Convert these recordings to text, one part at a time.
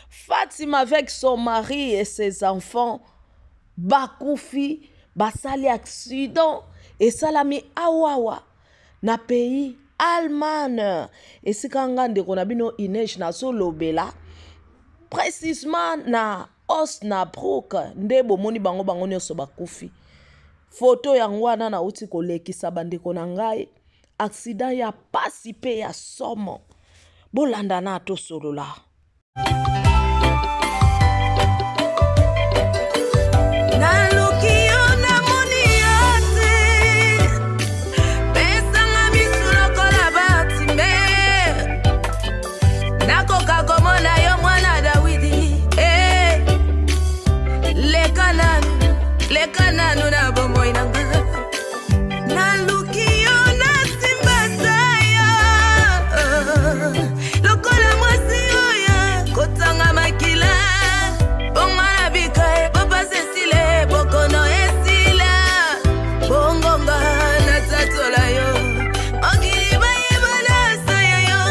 Fatima avec son mari et ses enfants bakufi, basali accident esalami awawa na pays Allemagne, esika nga ndeko na bino Inej nazolobela précisement na Osnabrück, nde bomoni bango bango nyonso bakufi. Foto yango wana nauti kolekisa bandeko na ngai, accident ya pasi pe ya somo. Bolanda na tosolola. Naluki yo namoni yo te, pesanga misu lokola Bartime, nakoka komona yo mwana Dawidi. Eh, leka nanu, leka nanu na bomoi na nga. Naluki yo nasimbata yo lokola mwasi oyo kotanga makila, bongo nabika e bopasi esile, bokono esila, bongonga natatola yo, mokili bayeba nasaya yo.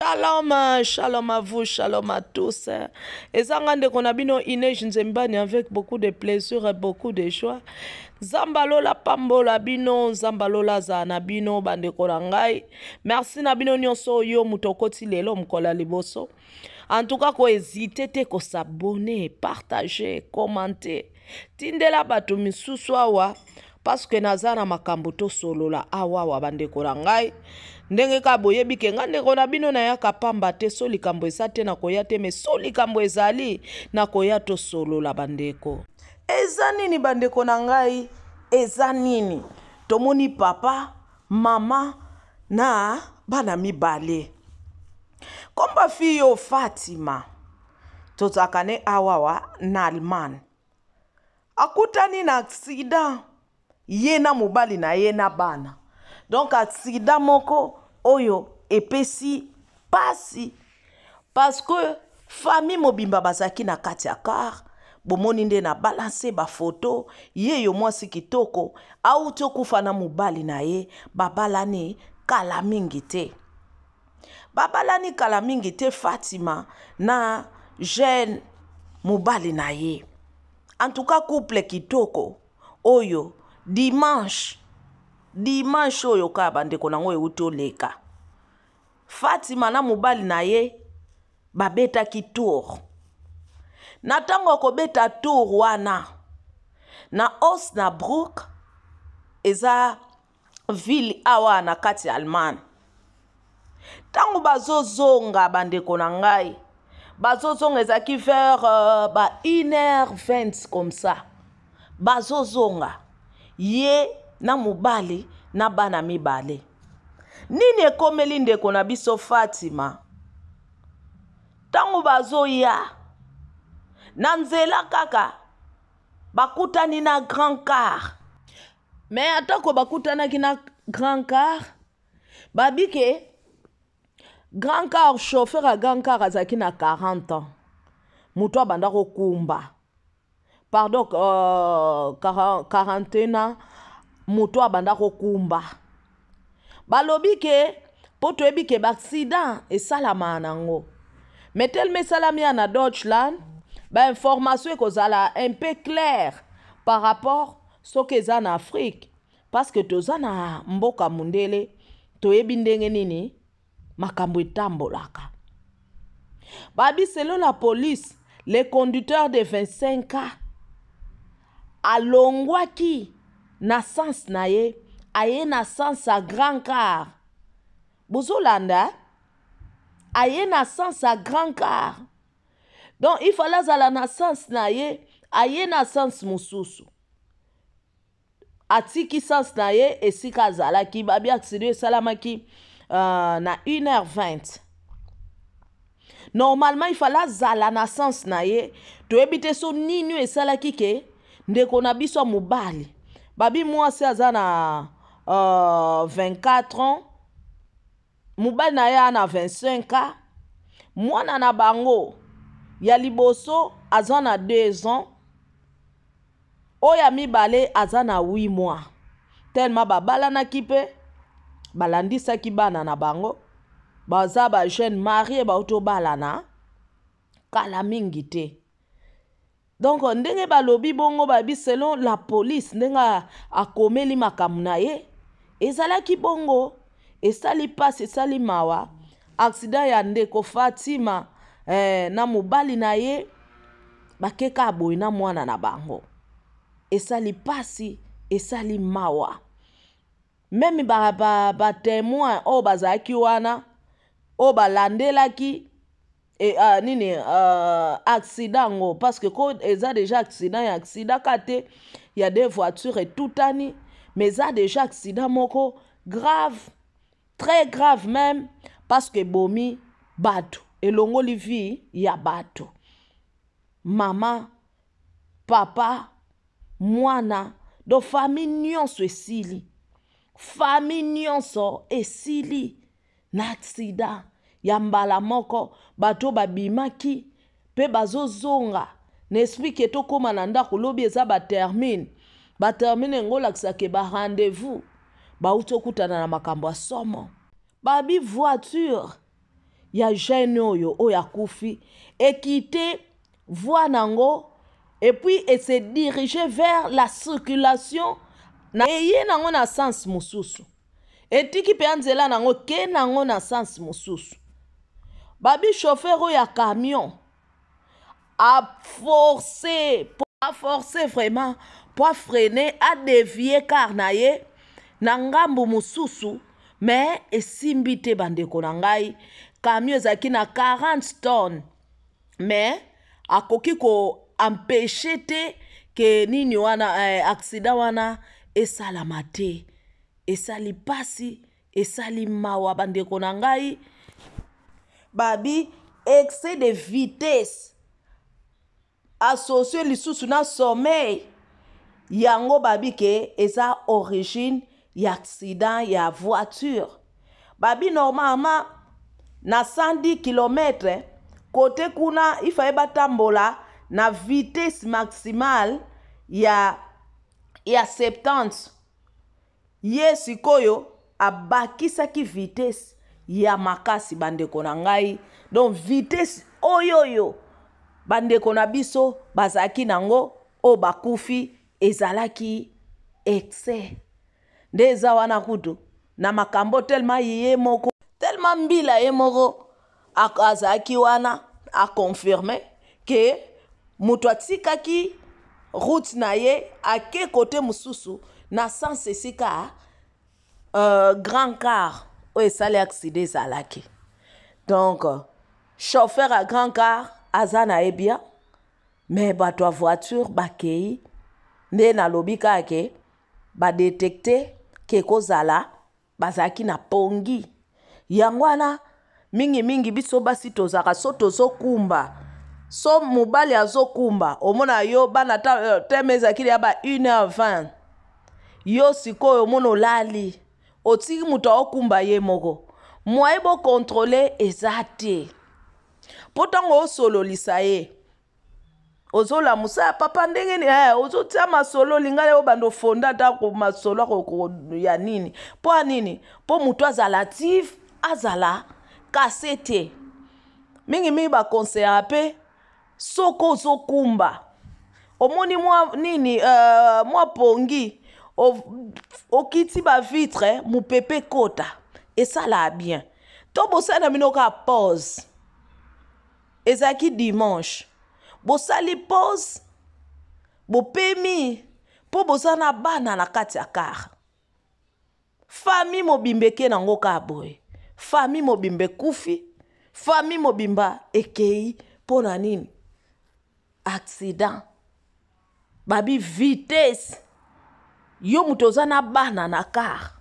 Shalom, shalom à vous, shalom à tous. Ezanga ndeko na bino Inej Nzembani avec beaucoup de plaisir et beaucoup de joie. Nzambe alola pambola bino, Nzambe alola azala na bino bandeko na ngai. Merci na bino nyonso oyo moto okoti lelo mokolo ya liboso. En tout cas, ko hésiter te ko s'abonner, partager, commenter. Tindela bato misusu awa parce que naza na makambo tosolola awa awa bandeko na ngai. Ndenge kaka boyebi ke nga ndeko na bino nayaka pamba te, so likambo eza te nakoya te, mais so likambo ezali nakoya tosolola bandeko. Eza nini bandeko na ngai? Eza nini? Tomoni papa, mama na bana mibale. Komba fille yo Fatima, tozalaka ne awawa na Allemagne. Akutani na accident ye na mobali na ye na bana. Donc accident moko oyo epesi pasi parce que famille mobimba bazalaki na kati ya car. Bomoni nde na balance ba photo ye yo mwasi kitoko auti okufa na mobali na ye, babalani kala mingi te. Babalani kala mingi te Fatima na jeune mobali na ye. En tout cas couple kitoko oyo dimanche, dimanche oyo kaka bandeko nango euti oleka. Fatima na mobali na ye babetaki tour. Na ntango ya kobeta tour wana na Osnabrück, eza ville awa na kati ya Allemagne. Ntango bazozonga bandeko na ngai, bazozonga ezalaki vers ba une heure vingt comme ça. Bazozonga ye na mobali na bana mibale. Nini ekomeli ndeko na biso Fatima? Ntango bazoya na nzela kaka bakutani na grand car. Mais atako bakutanaki na grand car, babike grand car, chauffeur ya grand car azalaki na 40 ans. Moto abanda kokumba. Pardon, 41 ans, moto abanda kokumba. Balobi ke, po toyebi ke ba accident esalama nango. Mais tellement esalami ya na Deutschland, ba information ekozala un peu claire par rapport soki eza na Afrique, parce que toza na mboka mundele, toyebi ndenge nini makambo etambolaka. Babi selon la police, le conducteur de 25 ans alongwaki na sens na ye, aye na sens ya grand car. Bozolanda, aye na sens ya grand car. Donc il fallait azala na sens na ye, aye na sens mosusu. Atiki sens na ye esika azalaki. Babi accident esalamaki na une heure vingt. Normalement il fallait azala na sens na ye. Toyebi te so nini esalaki ke ndeko na biso ya mobali. Babi mwasi aza na 24 ans, mobali na ye aza na 25 ans, mwana na bango ya liboso aza na 2 ans, oyo ya mibale aza na 8 mois. Tellement babalanaki pe Balandisaki bana na bango, baza ba jeune marie, bauti obalana kala mingi te. Donc ndenge balobi bongo, babi selon la police, ndenge akomeli makambo na ye ezalaki bongo. Esali mpasi, esali mawa, accident ya ndeko Fatima na mobali na ye, bakeka boye na mwana na bango. Esali mpasi, esali mawa. Même batémoin oyo bazalaki wana, oyo balandelaki nini accident yango, parce que ko eza déjà accident ya accident ka te ya deux voitures etutani, mais eza déjà accident moko grave, très grave même, parce que ebomi bato, elongoli vie ya bato, mama, papa, mwana. Donc famille nyonso esili, famille nyonso esili na accident ya mbala moko. Bato babimaki mpe bazozonga na esprit ke tokóma na ndako lobi, eza batermine, batermine yango olakisaka barendez-vous, bauti okutana na makambo ya somo. Babi voiture ya jeune oyo, oyo akufi, ekite voie nango et puis ese dirige vers la circulation na eye nango na sens mosusu, etiki mpe ya nzela nango, ke nango na sens mosusu. Babi chauffeur oyo ya camion aforce, aforce vraiment po afreiner, adévier car na ye na ngambu mosusu, mais esimbi te. Bandeko na ngai, camion ezalaki na 40 tonnes, mais akoki koempêcher te ke nini wana, accident wana esalama te. Esali mpasi, esali mawa, bandeko na ngai. Babi excès de vitesse associé lisusu na sommeil, yango babi ke eza origine ya accident ya voiture. Babi normalement na 110 km kote kuna, ifaye batambola na vitesse maximale ya 70. Ye sikoyo abakisaki vitesse ya makasi, bandeko na ngai. Donc vitesse oyo oyo bandeko na biso bazalaki nango, oyo bakufi, ezalaki excès. Nde eza wana kutu na makambo tellement ye moko, tellement mbila ye moko azalaki wana, aconfirme ke moto atikaki route na ye, ake kote mosusu na sens esika grand car oyo esali accident ezalaki. Donc chauffeur ya grand car aza na ye bien, mais bato ya voiture bakei. Nde nalobi kaka ke badétecter ke kozala bazalaki na pongi. Yango wana mingimingi biso basi tozalaka so tozokumba, so mobali azokumba, omona yo bana teme ezalaki ya ba 1 heure 20, yo sikoyo omona olali, otiki moto aokumba ye moko, moye bocontrôler eza te. Mpo ntango osololisa ye, ozolamusa ya papa ndenge nini, ozotia masolo, olinga ye obanda ofonda ata masolo ya nini. Mpo ya nini? Mpo moto azala active, azala kase te. Mingimingi baconseillaka mpe, soki ozokumba, omoni mwa nini, mwa pongi, okiti bavitre, mopepe ekota, esalaka bien. To bosali na bino kaka pause, ezalaki dimanche, bosali pause, bopemi, mpo boza na bana na kati ya car. Famille mobimba eke nango kaka boye, famille mobimba ekufi, famille mobimba ekei. Mpo na nini? Accident. Babi vitesse, yo moto oza na bana na car,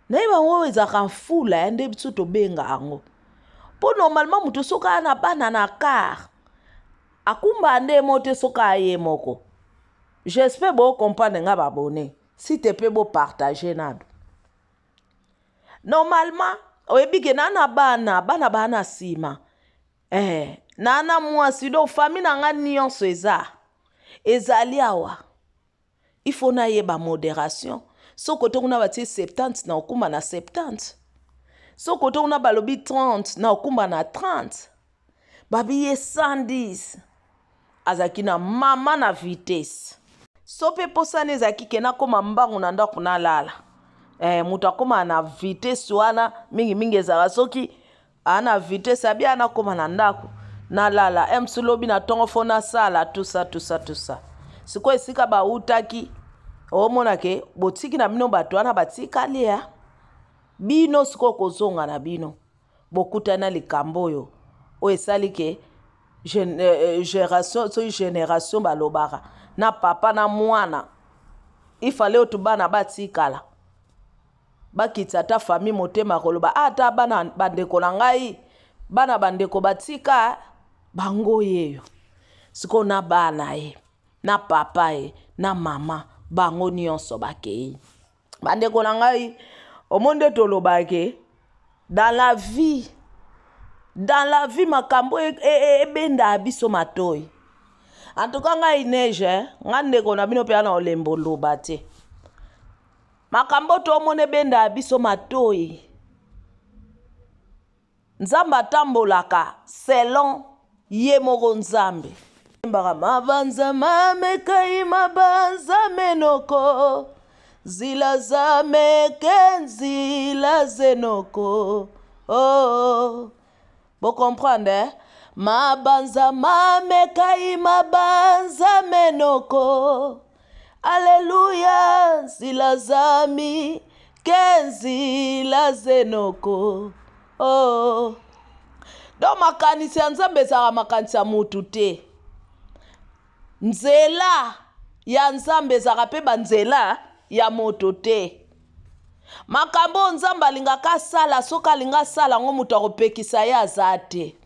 nayeba yango oyo ezalaka mfula ya nde biso tobenga yango. Mpo normalement moto soki aya na bana na car, akumba nde mo te soki aye moko. J'espère bocomprendre nga. Babone s'il te plaît, bopartage nano. Normalement oyebi ke na na bana, bana baa na nsima, na na mwasi, donc famille na nga nyonso eza ezali awa, il faut nayeba modération. So kote kuna batie 70, na okuma na 70. So kote kuna balobi 30, na okuma na 30. Babi ye 110. Azalaki na mama na vitesse. So mpe mposa na ezalaki ke nakóma mbangu na ndako nalala. Moto akóma na vitesse wana mingimingi ezalaka soki aa na vitesse abi anakóma na ndako nalala, msu lobi na ntongo fo nasala tusa tusa tusa. Sikoyo esika bautaki, omona ke botiki na bino bato wana batikali ya bino. Sikoyo kozonga na bino, bokutani na likambo oyo esali ke génération, soki génération balobaka na papa na mwana, ifale oyo bana batikala bakitisa ata famille motema, koloba ata bana bandeko na ngai, bana bandeko batika bango yeyo. Sikoyo na bana ye na papa ye na mama, bango nyonso bakei. Bandeko na ngai, omoni nde tolobake dans la vie makambo ebendaka biso matoi. En tout cas ngai neige, ngai ndeko na bino mpe ana olembo loba te. Makambo tomona ebendaka biso matoi. Nzambe atambolaka selon ye moko. Nzambe mbaka mabanza mamekai, mabanza menoko, nzila zameke, nzila zenoko. Oh, bocomprendre, eh? Mabanza mamekai, mabanza menoko, aleluya, nzila zami ke nzila zenoko. Oh. Donc makanisi ya Nzambe ezalaka makanisi ya motu te. Nzela ya Nzambe ezalaka mpe banzela ya moto te. Makambo oyo Nzambe alingaka asala, soki alingi asala yango, moto akopekisa ye aza te.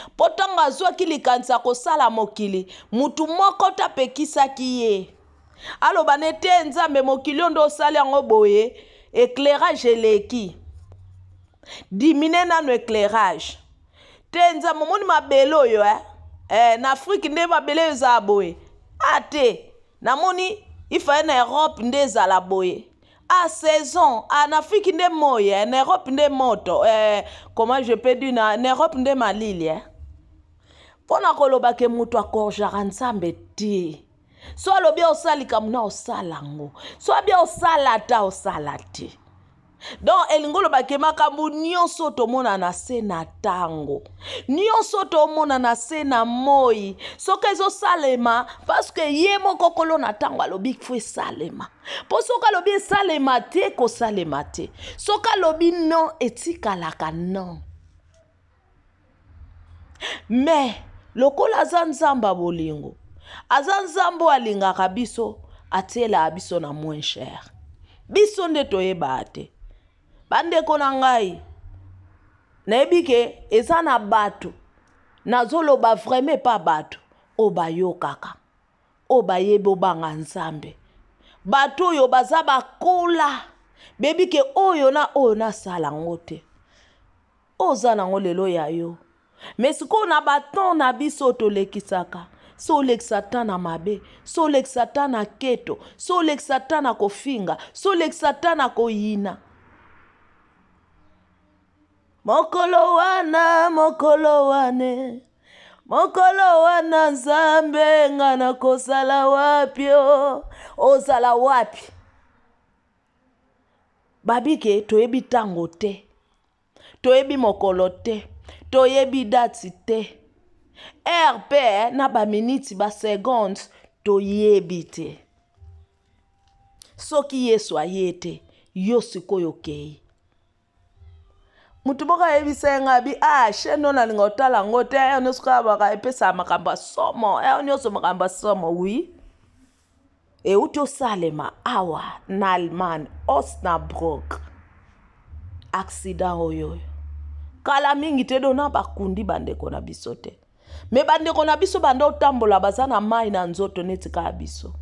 Mpo ntango azwaki likanisi ya kosala mokili, motu moko te apekisaki ye. Aloba ne te: "Nzambe, mokili oyo nde osali yango boye, éclairage eleki, diminuer nano éclairage." Te, Nzambe, omoni mabele oyo, eh? Na Afrike nde mabele oyo ezala boye. A te, namoni ifaye na Europe nde ezala boye. A saison a na Afrique nde moi, eh? Na Europe nde moto, eh, comment je peux dire, na Europe nde malili, eh? Mpo na koloba ke moto akorjaka Nzambe te. So alobi osala likambo na osala yango, so abi osala ata osala te. Donc elingi oloba ke makambo nyonso tomona na se na ntango nyonso tomona na se na moi, soki ezosalema, parce que ye moko kolo na ntango alobi fo esalema. Mpo soki alobi esalema te, kosalema te. Soki alobi non, etikalaka non. Mais lokola aza Nzambe ya bolingo, aza Nzambe oyo alingaka biso, atielaka biso na moins cher. Biso nde toyebaka te. Bandeko na ngai, nayebi ke eza na bato, nazoloba vraiment epa bato oyo bayokaka, oyo bayebi obanga Nzambe, bato oyo baza bakola, beyebi ke oyo na oyo nasala yango te. Oza nango lelo ya yo, mais sikoyo na batemps na biso tolekisaka, so olekisa ta na mabe, so olekisa ta na keto, so olekisa ta na kofinga, so olekisa ta na koyina. Mokolo wana, mokolo wane, mokolo wana, Nzambe, nga nakozala wapi? O ozala wapi? Babike toyebi ntango te, toyebi mokolo te, toyebi date te, heure mpe na baminiti, baseconde toyebi te. Soki Yesu aye te, yo sikoyo okei. Motu moko ayebisa ye ngai abi: "Ah, chaîne oyo nalinga otala yango te. Oyo nyonso kaka baka epesaka makambo ya somo, oyo nyonso makambo ya somo." Wi, euti osalema awa na Allemagne, Osnabrück, accident oyo kala mingi te. Dona bakundi bandeko na biso te, mais bandeko na biso banda otambola, baza na mai na nzoto neti kaka biso.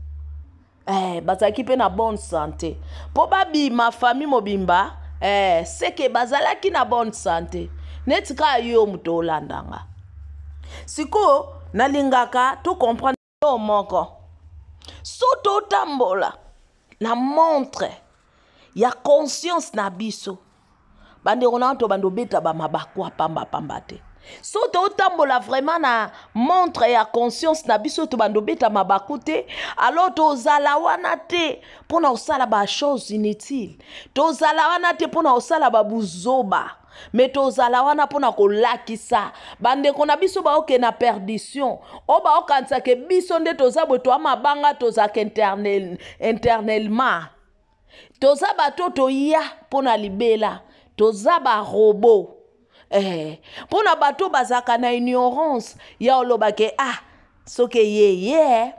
Bazalaki mpe na bonne santé mpo babima famille mobimba, seke bazalaki na bonne santé neti kaka yo moto olandanga. Sikoyo nalingaka tocomprendre yo moko. So totambola na montre. Ya conscience na biso. Bandeko na to bando beta ba mabakwa pamba pamba te. So totambola vraiment na montre ya conscience na biso, to bando beta mabaku te. Alors tozala wana te mpona kosala ba chose inutile, tozala wana te mpona kosala babuzoba, me tozala wana mpona kolakisa bandeko na biso baoke na perdition, oyo baokanisaka biso nde toza boye, toa mabanga, tozalaka internellement toza bato toya mpona libela, toza barobo. Mpona bato bazalaka na ignorance ya olobake, ah, soki ye ye,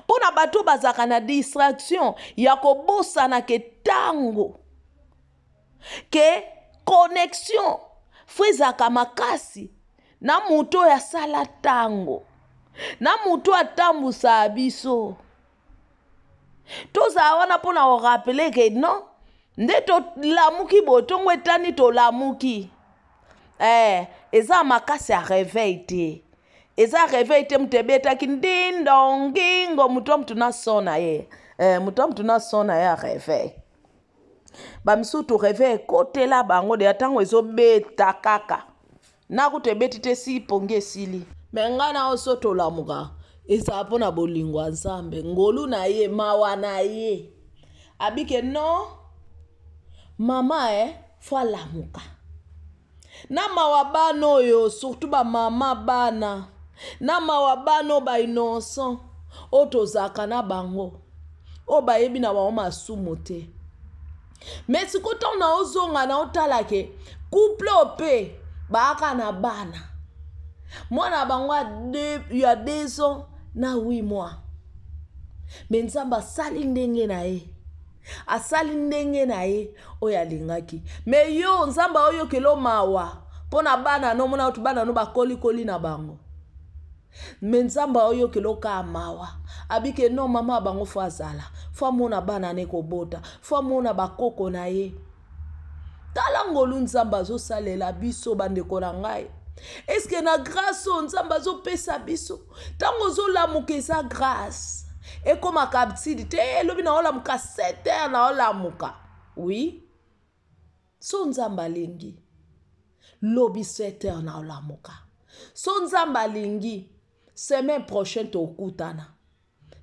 mpona bato bazalaka na distraction ya kobosana ke ntango ke connexion fo ezalaka makasi na moto oyo asala ntango, na moto atambusaka biso. Tozala wana mpona korappeler ke non, nde tolamuki boye, ntongo etani, tolamuki. Eza makasi ya réveil te, eza réveil te. Moto ebetaki ndindo ngingo, moto mutu na son na ye, moto mutu na son na ye ya réveil. Bamisusu réveil ekotela bango deya ntango ezobeta kaka na kutu ebeti te, si pongi esili. Me ngai na yo so tolamuka, ezala mpo na bolingo ya Nzambe, ngolu na ye, mawa na ye. Abike non, mama fo alamuka na mawa bana oyo, surtout bamama bana, na mawa bana oyo bainnocent, oyo tozalaka na bango, oyo bayebi na bango masumu te. Me sikoyo ntango na ozonga na otala ke couple oyo mpe baaka na bana, mwana na bango ya 2 ans na 8 mois, me Nzambe asali ndenge na ye, asali ndenge na ye oyo alingaki. Me yo, Nzambe aoyokela mawa mpo na bana no, mona otu bana no bakolikoli na bango, me Nzambe aoyokela kaka mawa. Abike no, mama ya bango fo azala, fo amona bana ne kobota, fo amona bakoko na ye. Tala ngolu Nzambe azosalela biso. Bandeko na ngai, eske na grâce oyo Nzambe azopesa biso, ntango ozolamuka eza grâce, ekomaka habitude te. Elobi naolamuka 7 heures, naolamuka, oui, so Nzambe alingi, lobi 7 heures naolamuka. So Nzambe alingi, semaine prochaine tokutana.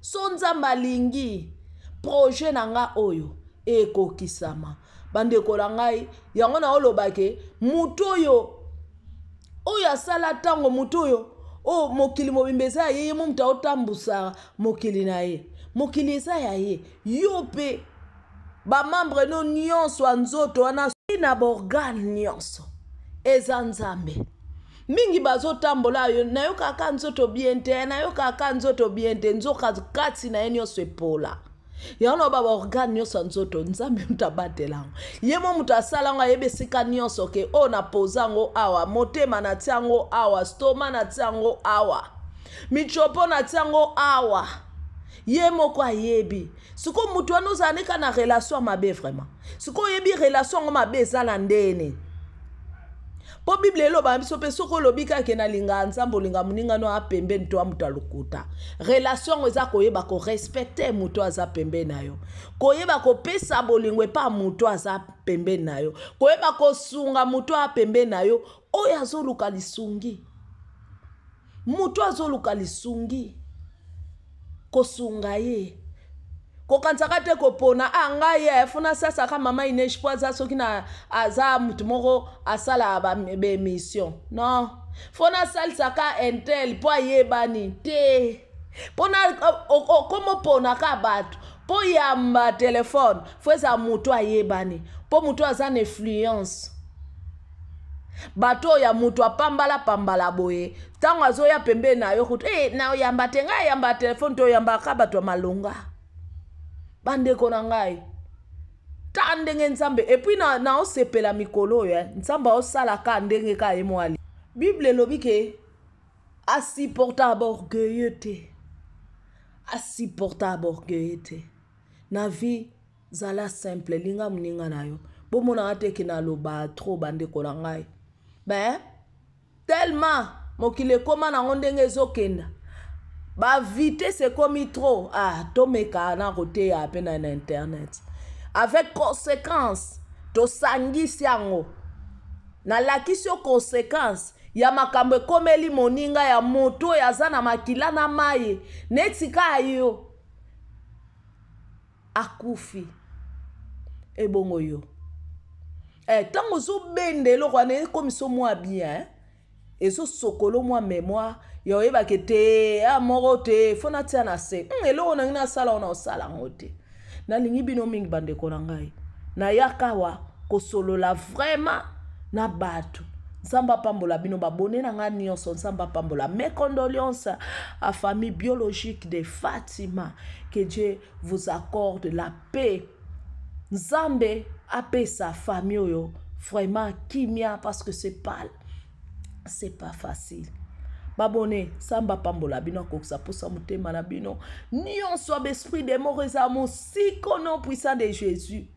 So Nzambe alingi, projet na nga oyo ekokisama. Bandeko na ngai, yango na olobake motu oyo oyo asala ntango, motu oyo oyo mokili mobimba eza ya ye, ye mo moto aotambusa mokili na ye, mokili eza ya ye. Yo mpe bamembre no nyonso ya nzoto wana, na baorgane nyonso eza Nzambe. Mingi bazotambola yo, nayokaka nzoto bien te, nayokaka nzoto bien te, nzoka kati na ye nyonso epola. Yango na ba baorgane nyonso ya nzoto, Nzambe moto abatela yango, ye mo moto asala yango, ayebi esika nyonso ke oyo napoza yango awa, motema natia yango awa, estomac natia yango awa, michopo natia yango awa. Ye moko ayebi. Sikoyo moto wana ozala nika na relation ya mabe vraiment. Sikoyo oyebi relation yango mabe eza na ndeni, mpo Bible eloba biso mpe soki olobi kaka nalingaka Nzambe, olinga moninga no apembeni, to moto alukuta. Relation yango eza koyeba korespecter moto aza pembeni na yo, koyeba kopesa bolingo epa moto aza pembeni na yo, koyeba kosunga moto aza pembeni na yo oyo azoluka lisungi. Moto azoluka lisungi, kosunga ye, kokanisaka te kopona a ngai ye funa asasaka mama Inesh mpo aza soki na aza motu moko asalaka baémission. Non, fo nasalisaka intel mpo ayebani te, mpona okomoponaka bato mpo yamba telefone, fo eza motu ayebani, mpo motu aza na influence. Bato oyo ya moto apambala-pambala boye, ntango azoya pembeni na yo kutu na oyamba te. Ngai ayamba telefone te, oyambaka bato ya malonga. Bandeko na ngai, ta ndenge Nzambe, et puis naosepela na mikolo oyo, Nzambe aosalaka ndenge kaka ye mwali. Bible elobi ke asupporta baorgueilleux te, asupporta baorgueilleux te. Na vie, zala simple, linga moninga na yo. Bomonaka te ke naloba trop. Bandeko na ngai, ben tellement mokili ekóma nango ndenge ezokenda, bavitesse ekomi trop. Ah, tomeka na koteya mpe na internet. Avec conséquence, tosangisi yango. Nalakisi yo conséquence ya makambo ekomeli moninga ya moto oyo aza na makila na mai neti kaka yo akufi. Ebongo yo ntango ozobenda eloko wana, ekomisa mwa bien, eh? Ezosokolo mwa mémoire ya oyebake te a moko te fo natia na se eloko nangi nasala wana, osala yango te. Nalingi bino mingi, bandeko na ngai. Nayaka awa kosolola vraiment na bato. Nzambe apambola bino, babone na ngai nyonso. Nzambe apambola. Mes condoléances à famille biologique de Fatima. Que Dieu vous accorde la paix. Nzambe apesa famille oyo vraiment kimia, parce que c'est pas facile. Babone, Nzambe apambola bino, akokisa mposa motema na bino nyonso. Ya baesprit de mort eza mosika, au nom puissant de Jésus.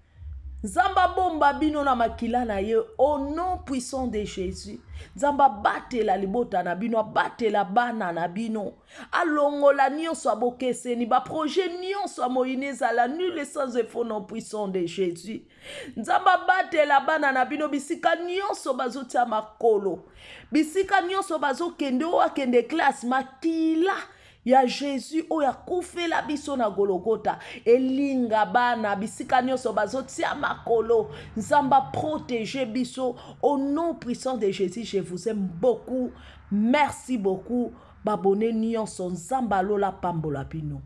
Nzambe abomba bino na makila na ye, au nom puissant de Jésus. Nzambe abatela libota na bino, abatela bana na bino, alongola nyonso abokeseni, baprojet nyonso ya moyini ezala nul, sans effet, au nom puissant de Jésus. Nzambe abatela bana na bino bisika nyonso bazotia makolo, bisika nyonso bazokende, oyo akende classe. Makila ya Jésus oyo akufela biso na Gologota elinga bana bisika nyonso bazotia makolo. Nzambe aprotege biso au nom puissant de Jésus. Je vous aime beaucoup, merci beaucoup, babone nyonso. Nzambe alola pambola bino.